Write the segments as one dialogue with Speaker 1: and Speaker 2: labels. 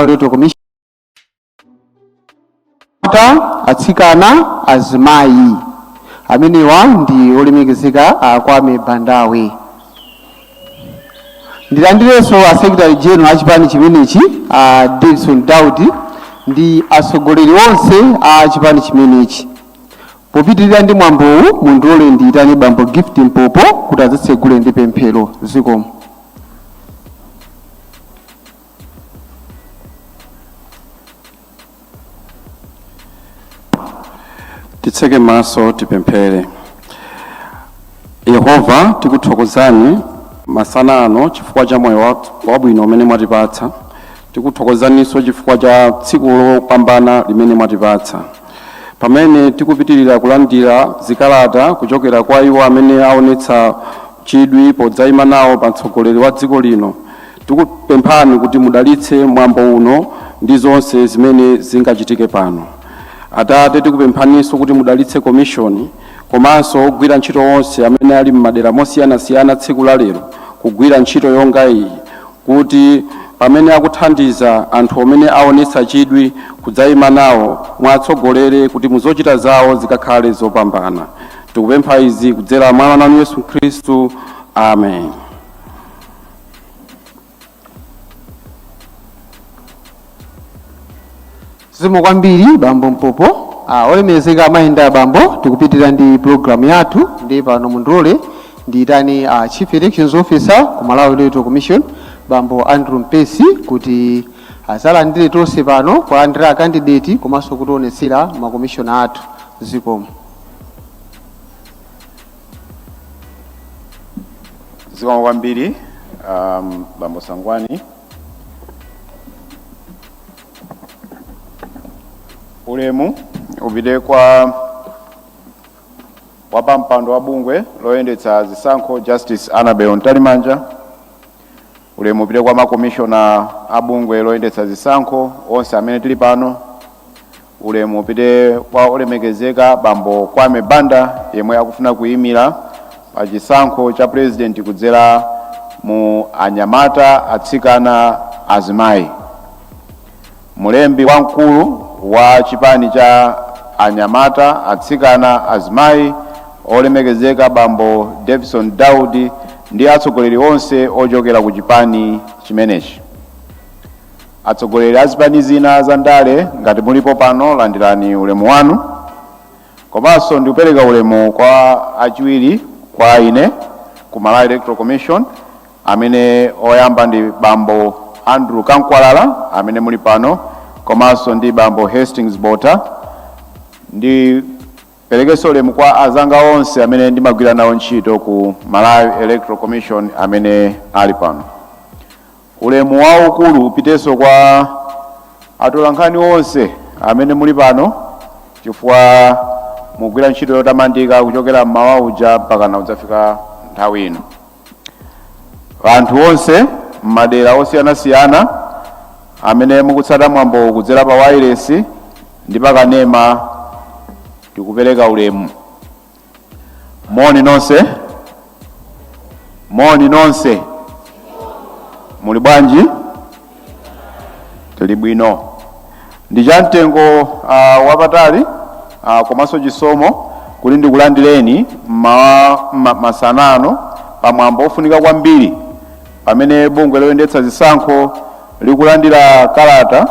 Speaker 1: Electoral Commission, atsikana, azimayi, amenewa ndi olemekezeka a Kwame Bandawe. Ndilandirenso a Secretary General a chipani chimenechi, a Davison Daudi, ndi atsogoleri onse a chipani chimenechi. Popitirira ndi mwambowu, mundilole ndiyitane Bambo Gift Mpopo kuti adzatsegule ndi pemphero. Zikomo.
Speaker 2: Titseke maso, tipemphere. Yehova, tikuthokozani masana ano chifukwa cha moyo wabwino umene mwatipatsa. Tikuthokozaninso chifukwa cha tsiku lopambana limene mwatipatsa, pamene tikupitirira kulandira zikalata kuchokera kwa iwo amene aonetsa chidwi podzayima nawo pa mtsogoleri wa dziko lino. Tikupemphani kuti mudalitse mwambo uno ndi zonse zimene zingachitike pano. Atate, tikupemphaninso kuti mudalitse komishoni komanso ogwira ntchito onse amene ali m'madera mosiyanasiyana tsiku la lero kugwira ntchito yonga iyi, kuti pamene akuthandiza anthu amene aonetsa chidwi kudzayima nawo, mwatsogolere kuti muzochita zawo zikakhale zopambana. Tikupempha izi kudzera mwa Mwana wanu Yesu Khristu, amen.
Speaker 1: Zikomo kwambiri, Bambo Mpopo. Olemekezeka amayi ndi abambo, tikupitirira ndi programu yathu, ndi pano mundilole ndiyitane Chief Elections Officer ku Malawi Electoral Commission, Bambo Andrew Mpesi, kuti azalandire tonse pano, kulandira candidate komanso kutionetsera makomishona athu. Zikomo.
Speaker 3: Zikomo kwambiri, Bambo Sangwani. Ulemu upite kwa wapampando wa bungwe loyendetsa zisankho, Justice Annabel Mtalimanja. Ulemu upite kwa makomishona a bungwe loyendetsa zisankho onse amene tili pano. Ulemu upite kwa olemekezeka Bambo Kwame Banda, yemwe akufuna kuyimira pa chisankho cha president kudzera mu Anyamata, Atsikana, Azimayi, mulembi wamkulu wa chipani cha Anyamata, Atsikana, Azimayi, olemekezeka Bambo Davison Daudi, ndi atsogoleri onse ochokera ku chipani chimenechi. Atsogoleri a zipani zina za ndale, ngati mulipo pano, landirani ulemu wanu. Komanso ndikupereka ulemu kwa achiwiri kwa ine ku Malawi Electoral Commission, amene oyamba ndi Bambo Andrew Kankwalala amene muli pano, komanso ndi Bambo Hastings Bota. Ndiperekenso ulemu kwa azanga onse amene ndimagwira nawo ntchito ku Malawi Electoral Commission amene ali pano. Ulemu waukulu upitenso kwa atolankhani onse amene muli pano, chifukwa mugwira ntchito yotamandika kuchokera mmawa uja mpaka na udzafika nthawi ino. Anthu onse m'madera osiyanasiyana amene mukutsata mwambo kudzera pa wireless ndi pakanema, tikupereka ulemu. Moni nonse, moni nonse, muli bwanji? Tili bwino. Ndi chamtengo wapatali komanso chisomo kuti ndikulandireni mmawa masana ano pamwambo ofunika kwambiri, pamene bungwe loyendetsa zisankho likulandira kalata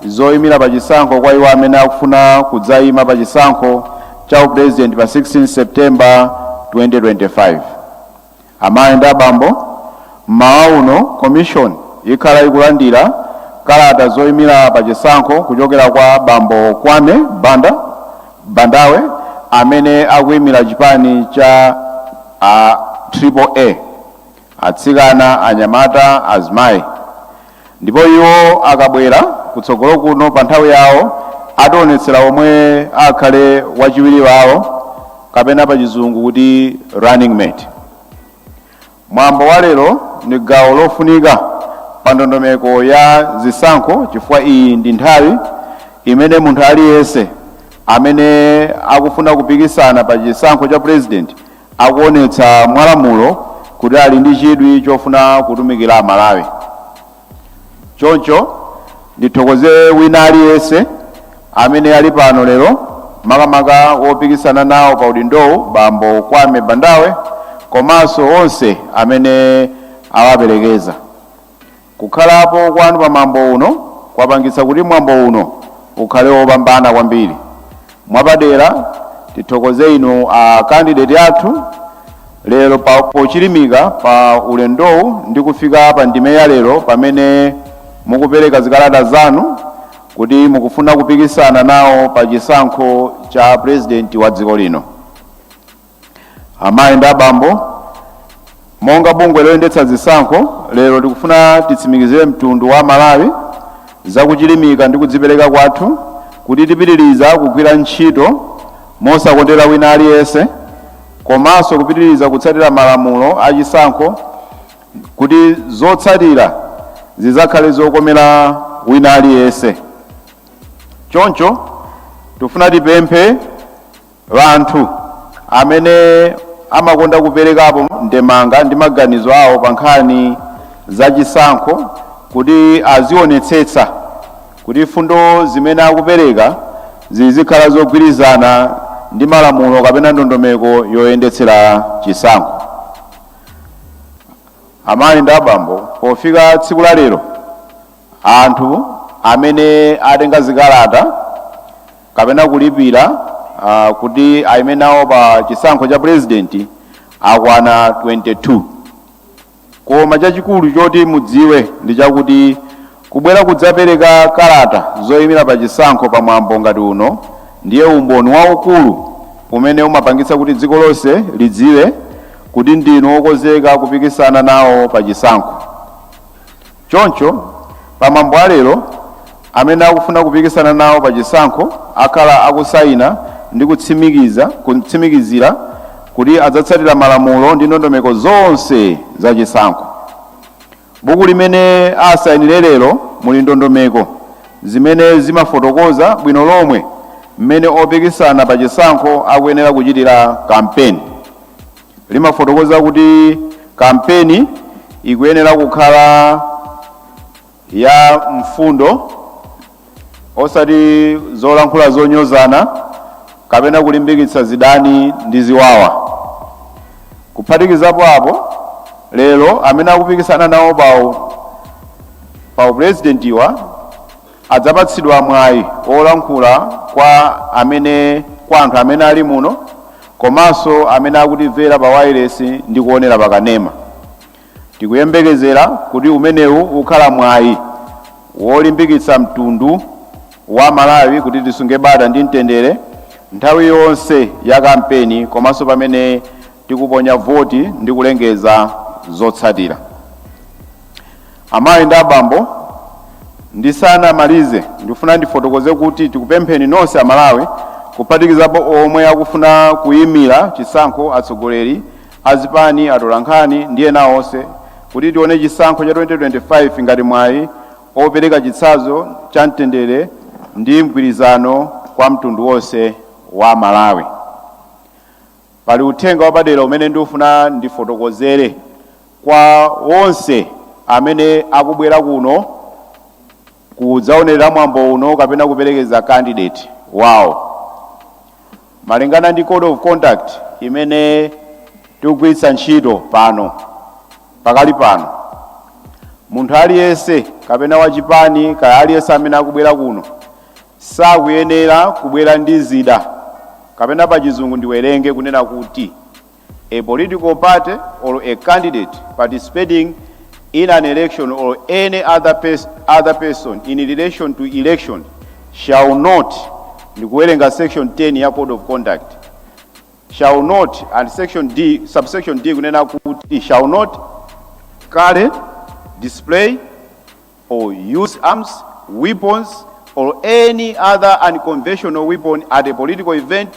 Speaker 3: zoyimira pa chisankho kwa iwo amene akufuna kudzayima pa chisankho cha upresident pa 16 September 2025. Amayi ndi abambo, mmawa uno commission ikhala ikulandira kalata zoyimira pa chisankho kuchokera kwa Bambo Kwame Banda Bandawe, amene akuyimira chipani cha Triple A, Atsikana, Anyamata, Azimayi, ndipo iwo akabwera kutsogolo kuno pa nthawi yawo, ationetsera omwe akhale wachiwiri wawo, kapena pa Chizungu kuti running mate. Mwambo wa lero ndi gawo lofunika pa ndondomeko ya zisankho, chifukwa iyi ndi nthawi imene munthu aliyense amene akufuna kupikisana pa chisankho cha president akuonetsa mwalamulo kuti ali ndi chidwi chofuna kutumikira Amalawi. Choncho Ndithokoze wina aliyense amene ali pano lero, makamaka wopikisana nawo pa udindowu, Bambo Kwame Bandawe, komanso onse amene awaperekeza. Kukhalapo kwanu pa mwambo uno kwapangitsa kuti mwambo uno ukhale wopambana kwambiri. Mwapadera tithokoze inu a candidate athu lero pochilimika pa ulendowu ndi kufika pa ndime ya lero pamene mukupereka zikalata zanu kuti mukufuna kupikisana nawo pa chisankho cha president wa dziko lino. Amayi ndi abambo, monga bungwe loyendetsa zisankho, lero tikufuna titsimikizire mtundu wa Malawi zakuchilimika ndi kudzipereka kwathu kuti tipitiriza kugwira ntchito mosakondera wina aliyense, komanso kupitiriza kutsatira malamulo achisankho kuti zotsatira zizakhale zokomera wina aliyense. Choncho tifuna tipemphe anthu amene amakonda kuperekapo ndemanga ndi maganizo awo pa nkhani zachisankho kuti azionetsetsa kuti fundo zimene akupereka zizikhala zogwirizana ndi malamulo kapena ndondomeko yoyendetsera chisankho. Amayi ndi abambo, pofika tsiku la lero, anthu amene atenga zikalata kapena kulipira kuti ayime nawo pa chisankho cha president akwana 22. Koma chachikulu choti mudziwe ndi chakuti kubwera kudzapereka kalata zoyimira pa chisankho pa mwambo ngati uno ndiye umboni waukulu umene umapangitsa kuti dziko lonse lidziwe kuti ndinu okonzeka kupikisana nawo pa chisankho. Choncho pamwambo alero, amene akufuna kupikisana nawo pa chisankho akhala akusayina ndi kutsimikizira kuti adzatsatira malamulo ndi ndondomeko zonse za chisankho. Buku limene asayinire lero muli ndondomeko zimene zimafotokoza bwino lomwe mmene opikisana pa chisankho akuyenera kuchitira kampeni. Limafotokoza kuti kampeni ikuyenera kukhala ya mfundo, osati zolankhula zonyozana kapena kulimbikitsa zidani ndi ziwawa. Kuphatikizapo apo, lero amene akupikisana nawo pa upurezidentiwa adzapatsidwa mwayi wolankhula kwa anthu amene ali muno komanso amene akutimvera pa wireless ndi kuonera pakanema. Tikuyembekezera kuti umenewu ukhala mwayi wolimbikitsa mtundu wa Malawi kuti tisunge bata ndi mtendere nthawi yonse ya kampeni komanso pamene tikuponya voti ndi kulengeza zotsatira. Amayi ndi abambo, ndisanamalize ndikufuna ndifotokoze kuti tikupempheni nonse Amalawi, kuphatikizapo omwe akufuna kuyimira chisankho, atsogoleri azipani, atolankhani ndi ena onse, kuti tione chisankho cha 2025 ngati mwayi opereka chitsanzo cha mtendere ndi mgwirizano kwa mtundu wonse wa Malawi. Pali uthenga wapadera umene ndikufuna ndifotokozere kwa onse amene akubwera kuno kudzaonerera mwambo uno kapena kuperekeza candidate wawo. Malingana ndi code of conduct imene tikugwiritsa ntchito pano, pakali pano munthu aliyense kapena wachipani kaya aliyense amene akubwera kuno sakuyenera kubwera ndi zida, kapena pa Chizungu ndiwerenge kunena kuti, "A political party or a candidate participating in an election or any other person in relation to election shall not," ndikuwerenga section 10 ya code of conduct, "shall not," and section D, subsection D kunena kuti, "shall not carry, display or use arms, weapons or any other unconventional weapon at a political event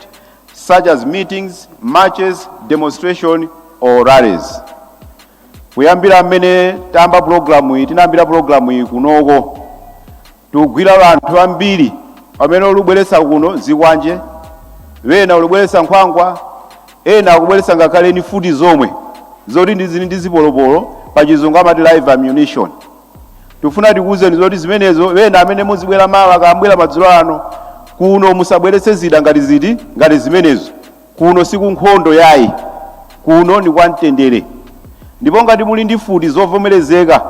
Speaker 3: such as meetings, marches, demonstration or rallies." Kuyambira mmene tayamba pulogalamu iyi, tinayambira pulogalamu iyi kunoko, tikugwira anthu ambiri amene olubweretsa kuno zikwanje, wena ulubweretsa nkhwangwa, ena akubweretsa ngakhale ni futi zomwe zoti ndi zili ndi zipolopolo, pa Chizungu amati live ammunition. Tifuna tikuwuzeni zoti zimenezo, wena amene muzibwera mawa kambwera madzulo ano kuno, musabweretse zida ngati ziti, ngati zimenezo. Kuno sikunkhondo yayi, kuno ni kwa mtendere. Ndipo ngati muli ndi futi zovomerezeka,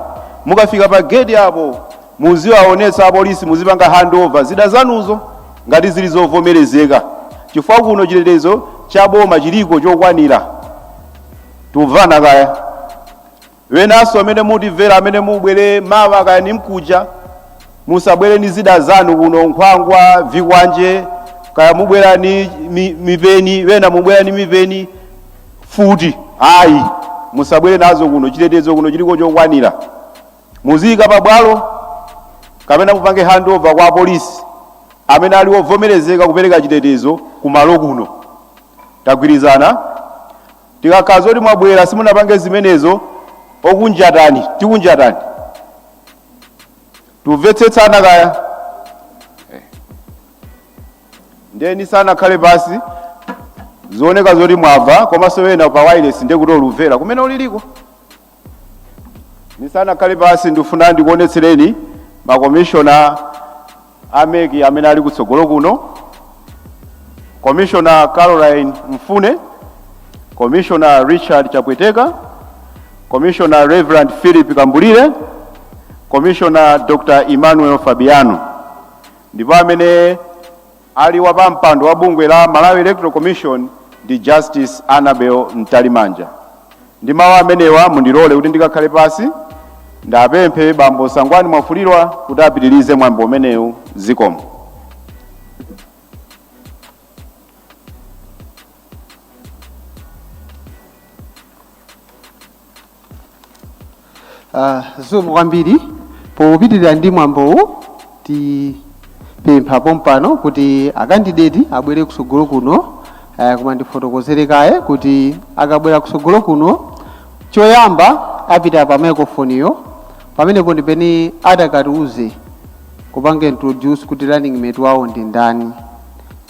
Speaker 3: mukafika pa gate apo muziwaonetsa apolisi, muzipanga handover zida zanuzo ngati zili zovomerezeka, chifukwa kuno chitetezo cha boma chiliko chokwanira. Tumvana kaya? Wenanso amene mutimvera, amene mubwere mawa kaya ni mkuja, musabwere ni zida zanu kuno, nkhwangwa, vikwanje, kaya mubwera ni mipeni, wena mubwera ni mipeni, futi, ayi, musabwere nazo kuno. Chitetezo kuno chiliko chokwanira. Muziyika pabwalo kapena mupange handover kwa apolisi amene ali ovomerezeka kupereka chitetezo kumalo kuno. Tagwirizana? Tikakhala zoti mwabwera simunapange zimenezo, okunjatani tikunjatani. Tumvetsetsana kaya? Ndeni sanakhale pasi, zioneka zoti mwabva, komanso wena pa wireless ndekuti olumvera kumene uliliko. Nisanakhale pasi, ndifuna ndikuonetsereni makomishona a MEC amene ali kutsogolo kuno: Commissioner Caroline Mfune, Commissioner Richard Chapweteka, Commissioner Reverend Philip Kambulire, Commissioner Dr. Emmanuel Fabiano. Ndipo amene ali wapampando wa bungwe la Malawi Electoral Commission ndi Justice Annabel Mtalimanja. Ndi mawu amenewa, mundilole kuti ndikakhale pasi, ndapemphe bambo Sangwani Mwafulirwa kuti apitirize mwambo umenewu. Zikomo.
Speaker 1: Zikomo kwambiri. Popitirira ndi mwambowu, tipempha pompano kuti akandideti abwere kusogolo kuno. Koma ndifotokozere kaye kuti akabwera kusogolo kuno, choyamba apita pa microphone yo, pamenepo ndipene atakatiuze kupanga introduce kuti running mate wawo ndi ndani.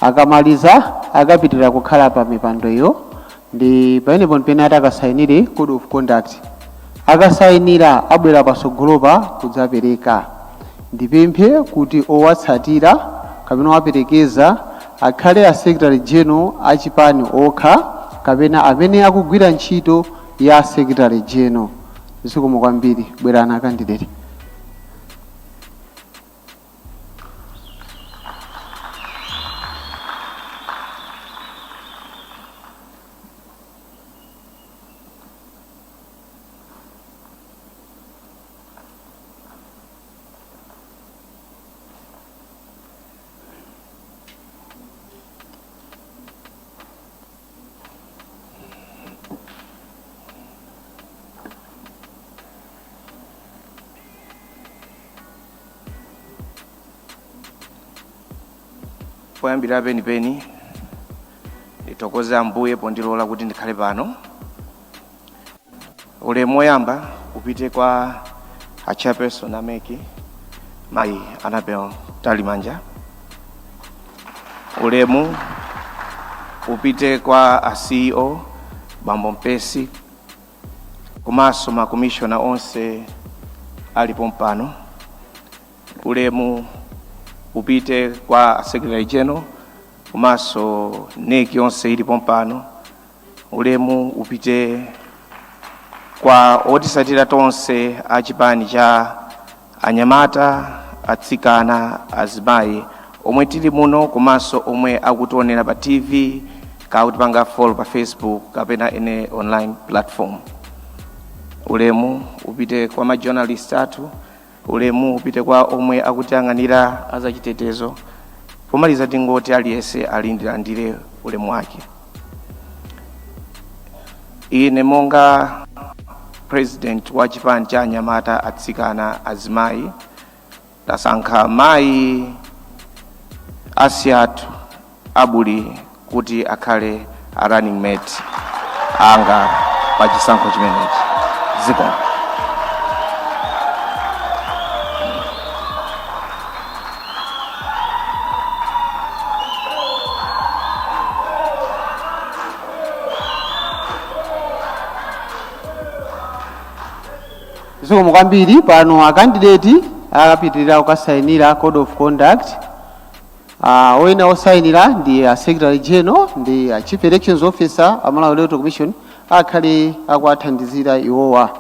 Speaker 1: Akamaliza akapitira kukhala pa mipando iyo, ndi pamenepo ndipene atakasayinire code of conduct. Akasayinira, abwera pasogolopa kudzapereka. Ndipemphe kuti owatsatira kapena owaperekeza akhale a secretary general achipani okha kapena amene akugwira ntchito ya secretary general. Zikomo kwambiri. Bwerani akandidate.
Speaker 4: Poyambira penipeni, ndithokoze Ambuye pondilola kuti ndikhale pano. Ulemu woyamba upite kwa a chairperson a MEC, mayi Annabel Mtalimanja. Ulemu upite kwa a CEO, bambo Mpesi, komanso makomishona onse alipo mpano. Ulemu upite kwa a secretary general komanso NEC yonse ilipo mpano. Ulemu upite kwa otisatira tonse a chipani cha anyamata, atsikana, azimayi omwe tili muno komanso omwe akutionera pa TV, kakutipanga follow pa Facebook kapena ene online platform. Ulemu upite kwa ma journalist athu. Ulemu upite kwa omwe akutiyang'anira azachitetezo. Pomaliza tingoti aliyense alindilandire ulemu wake. Ine monga president wa chipani cha anyamata, atsikana, azimayi, tasankha mayi Asiatu Abuli kuti akhale a running mate anga pa chisankho chimenechi. Zikomo.
Speaker 1: Zikomo kwambiri. Pano a candidate akapitirira kukasayinira code of conduct. Oyena osayinira ndi a Secretary General ndi a Chief Elections Officer a Malawi Electoral Commission, akhale akuathandizira iwowa.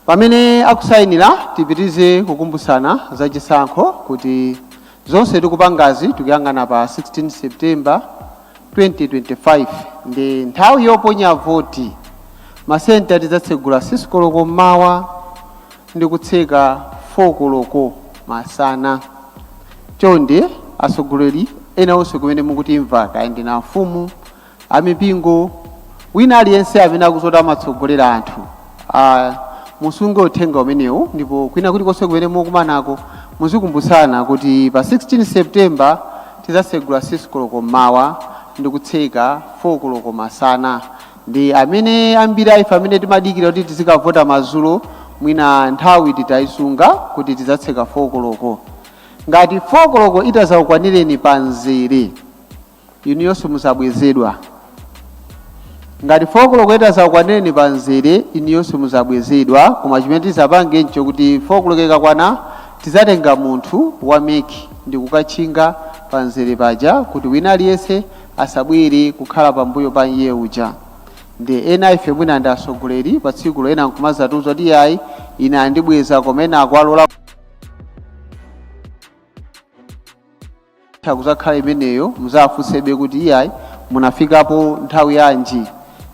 Speaker 1: Pamene akusayinira, tipitize kukumbusana za chisankho, kuti zonse tikupangazi tikuyang'ana pa 16 September 2025 ndi nthawi yoponya voti. Masenta tidzatsegula 6 koloko mmawa ndi kutseka 4 koloko masana. Chonde atsogoleri ena onse kumene mukutimva, kaya ndi na mfumu, amipingo, wina aliyense amene akuzoti amatsogolera anthu, musunge uthenga umenewu, ndipo kwina kulikonse kumene mukumanako muzikumbutsana kuti pa 16 September tidzasegula 6 koloko mmawa ndi kutseka 4 koloko masana. Ndi amene ambiri aife amene timadikira kuti tizikavota madzulo, mwina nthawi titayisunga kuti tidzatseka 4 koloko. Ngati 4 koloko itazakukwanireni pa mzere, inuyonso muzabwezedwa. Ngati 4 koloko itazakukwanireni pa mzere, inuyonso muzabwezedwa. Koma chimene tizapange nchokuti 4 koloko ikakwana, tizatenga munthu wa MEC ndi kukatchinga pa mzere paja kuti wina aliyense asabwere kukhala pambuyo pa iye uja. Ndi ena ife mwina ndi atsogoleri, pa tsikulo ena nkumazatiuza kuti ayi, ine andibweza, koma ena akuwalola kuzakhala imeneyo. Muzafunsebe kuti iyayi, munafikapo nthawi yanji?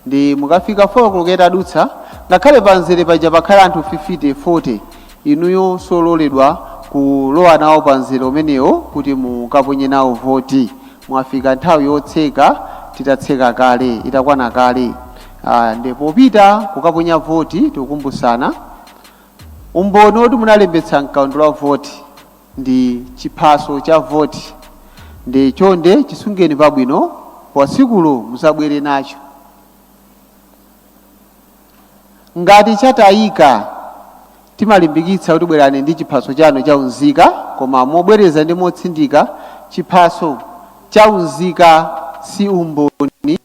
Speaker 1: Ndi mukafika 4 koloko itadutsa, ngakhale pamzere paja pakhale anthu 50, 40, inuyo sololedwa kulowa nawo pamzere umenewo kuti mukaponye nawo voti. Mwafika nthawi yotseka titatseka kale, itakwana kale. Ndi popita kukaponya voti, tikukumbusana umboni woti munalembetsa mkaundula wa voti ndi chiphaso cha voti. Ndi chonde chisungeni pabwino, pasikulo musabwere nacho. Ngati chatayika, timalimbikitsa kuti bwerani ndi chiphaso chanu cha unzika. Koma mobwereza ndi motsindika, chiphaso cha unzika si umboni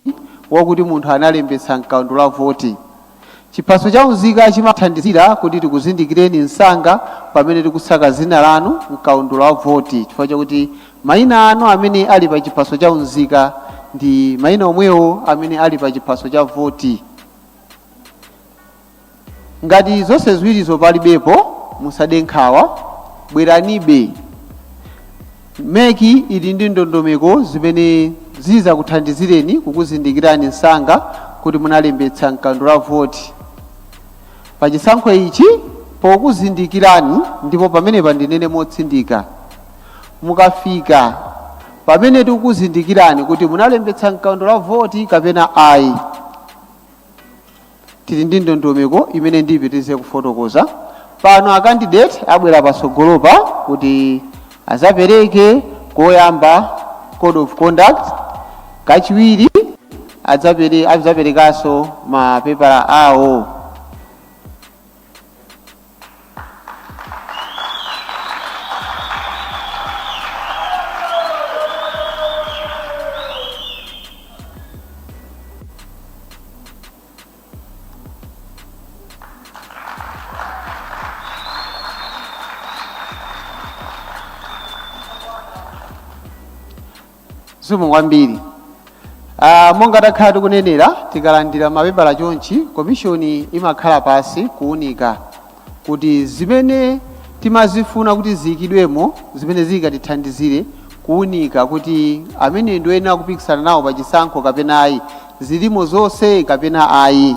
Speaker 1: wakuti munthu analembetsa mkaundula wa voti. Chiphaso cha unzika chimathandizira kuti tikuzindikireni msanga pamene tikusaka zina lanu mkaundula wa voti, chifukwa chakuti mayina anu amene ali pa chiphaso cha unzika ndi mayina omwewo amene ali pa chiphaso cha voti. Ngati zonse ziwirizo palibepo, musade nkhawa, bweranibe. MEC ili ndi ndondomeko zimene zizakuthandizireni kukuzindikirani msanga kuti munalembetsa mkaundula wa voti pachisankho ichi. Pokuzindikirani, ndipo pamenepa ndinene motsindika, mukafika pamene tikukuzindikirani kuti munalembetsa mkaundula wa voti kapena ayi, tili ndi ndondomeko imene ndiyipitirize kufotokoza pano. A candidate abwera patsogolopa kuti azapereke koyamba code of conduct, kachiwiri adzaperekanso mapepala awo. Zikomo kwambiri. Monga takhala tikunenera, tikalandira mapepala chonchi, komishoni imakhala pasi kuunika kuti zimene timazifuna kuti ziyikidwemo, zimene zikatithandizire kuunika kuti amene ndioyenera kupikisana nawo pa chisankho kapena ayi, zilimo zonse kapena ayi.